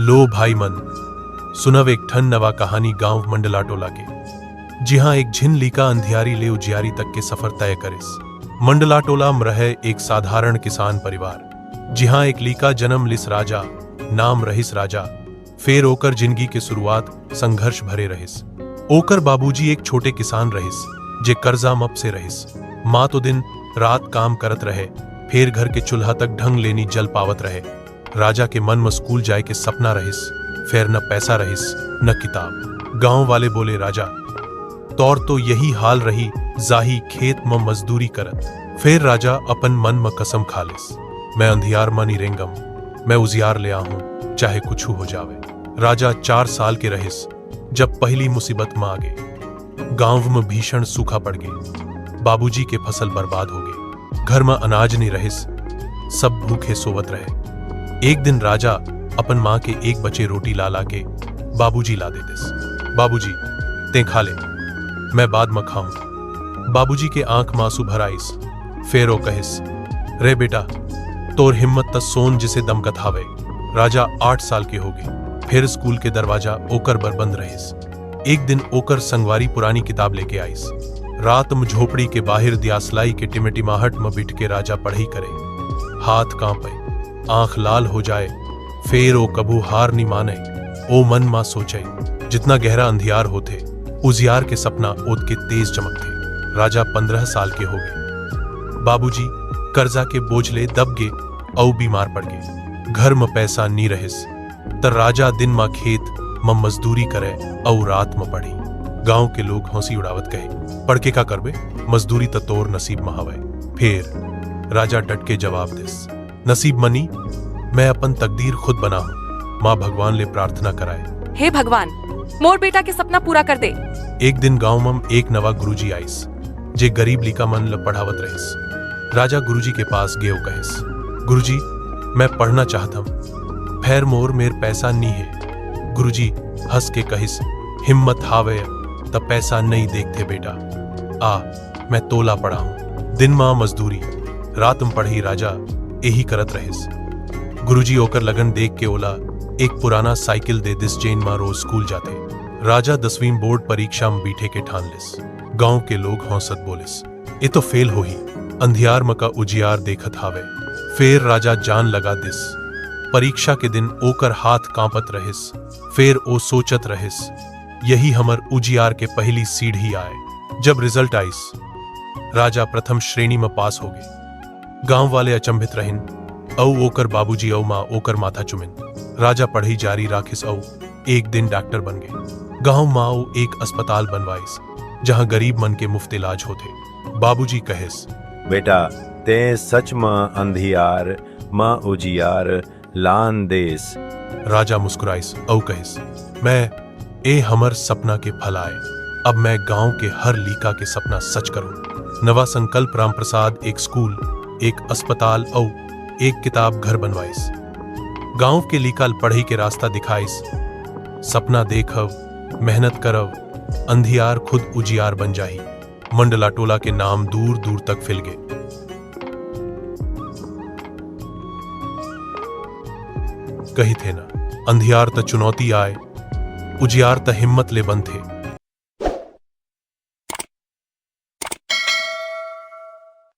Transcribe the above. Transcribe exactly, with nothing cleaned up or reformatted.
लो भाई मन, सुनव एक ठन नवा कहानी गांव मंडला टोला के, जिहां एक झिन लीका अंधियारी ले उजियारी तक के सफर तय करिस। मंडला टोला म रहे एक साधारण किसान परिवार, जिहां एक लीका जन्म लिस राजा, नाम रहिस राजा। फेर ओकर जिंदगी के शुरुआत संघर्ष भरे रहिस। ओकर बाबूजी एक छोटे किसान रहिस, जे कर्जा म फंसे रहिस। माँ तो दिन रात काम करत रहे, फेर घर के चूल्हा तक ढंग ले नी जल पावत रहे। राजा के मन म स्कूल जाए के सपना रहिस, फेर न पैसा रहिस, न किताब। गांव वाले बोले, "राजा, तोर तो यही हाल रही, जाही खेत म मजदूरी करत।" फेर राजा अपन मन म कसम खा लेस, "मैं अंधियार म नी रेंगम, मैं उजियार ले आहूं, चाहे कुछू हो जावे।" राजा चार साल के रहिस, जब पहली मुसीबत म आगे। गांव म भीषण सूखा पड़ गे। बाबूजी के फसल बर्बाद हो गे। घर म अनाज नी रहिस, सब भूखे सोवत रहे। एक दिन राजा अपन माँ के एक बचे रोटी ला ला के बाबूजी ला दे दिस। "बाबूजी, तें खा ले, मैं बाद म खाहूं।" बाबूजी के आंख म आंसू भर आइस। फेर ओ कहिस, "रे बेटा, तोर हिम्मत त सोन जिसे दमकत हावय।" राजा आठ साल के हो गे। फेर स्कूल के दरवाजा ओकर बर बंद रहिस। एक दिन ओकर संगवारी पुरानी किताब लेके आइस। रात म झोपड़ी के बाहिर दियासलाई के टिमटिमाहट म बिठ के राजा पढ़ई करे। हाथ कांपे, आंख लाल हो जाए, फेर ओ कभू हार नी माने। ओ मन म सोचे, जितना गहरा अंधियार होथे, उजियार के सपना ओतके तेज चमकथे। राजा पंद्रह साल के हो गे। बाबूजी कर्जा के बोझ ले दब गे अउ बीमार पड़ गे। घर म पैसा नी रहिस, त राजा दिन म खेत म मजदूरी करे अउ रात म पढ़े। गांव के लोग हंसी उड़ावत कहे, "पढ़ के का करबे? मजदूरी त तोर नसीब म हवय।" फेर राजा डट के जवाब दिस, "नसीब म नी, मैं अपन तकदीर खुद बनाहूं। माँ भगवान ले प्रार्थना कराए।" "हे भगवान, मोर बेटा के सपना पूरा कर दे।" एक दिन गांव म एक नवा गुरुजी आइस, जे गरीब लइका मन ल पढ़ावत रहिस। राजा गुरुजी के पास गे अउ कहिस, "गुरुजी, मैं पढ़ना चाहत हंव, फेर मोर मेर पैसा नी हे।" गुरुजी हंस के कहिस, "हिम्मत हावय त पैसा नइ देखथे बेटा। आ, मैं तोला पढ़ाहूं।" दिन म मजदूरी, रात म पढ़ई, राजा एही करत रहिस। गुरुजी ओकर लगन देख के ओला एक पुराना साइकिल दे दिस, जेन म रोज स्कूल जाथे। राजा दसवीं बोर्ड परीक्षा म बिठे के ठान लिस। गांव के लोग हौंसत बोलिस, "ए तो फेल होही, अंधियार म का उजियार देखत हावय।" फेर राजा जान लगा दिस। परीक्षा के दिन ओकर हाथ कांपत रहिस। फेर ओ सोचत रहिस, "यही हमर उजियार के पहिली सीढ़ी आय।" जब रिजल्ट आइस, राजा प्रथम श्रेणी म पास होगे। गांव वाले अचंभित रहिन, अउ ओकर बाबूजी अउ माँ ओकर माथा चुमिन। राजा पढ़ई जारी राखिस अउ एक दिन डॉक्टर बन गे। गांव म ओ एक अस्पताल बनवाइस, जहां गरीब मन के मुफ्त इलाज होथे। बाबूजी कहिस, "बेटा, तें सच म अंधियार म उजियार लान देस।" राजा मुस्कुराइस अउ कहिस, "मैं, ए हमर सपना के फल आय। अब मैं गांव के हर लइका के सपना सच करूं।" नवा संकल्प रामप्रसाद एक स्कूल, एक अस्पताल अउ एक किताब घर बनवाइस। गांव के लइका ल पढ़ई के रास्ता दिखाइस। सपना देखव, मेहनत करव, अंधियार खुद उजियार बन जाही। मंडला टोला के नाम दूर दूर तक फैल गे। कहिथे न, अंधियार त चुनौती आय, उजियार त हिम्मत ले बनथे।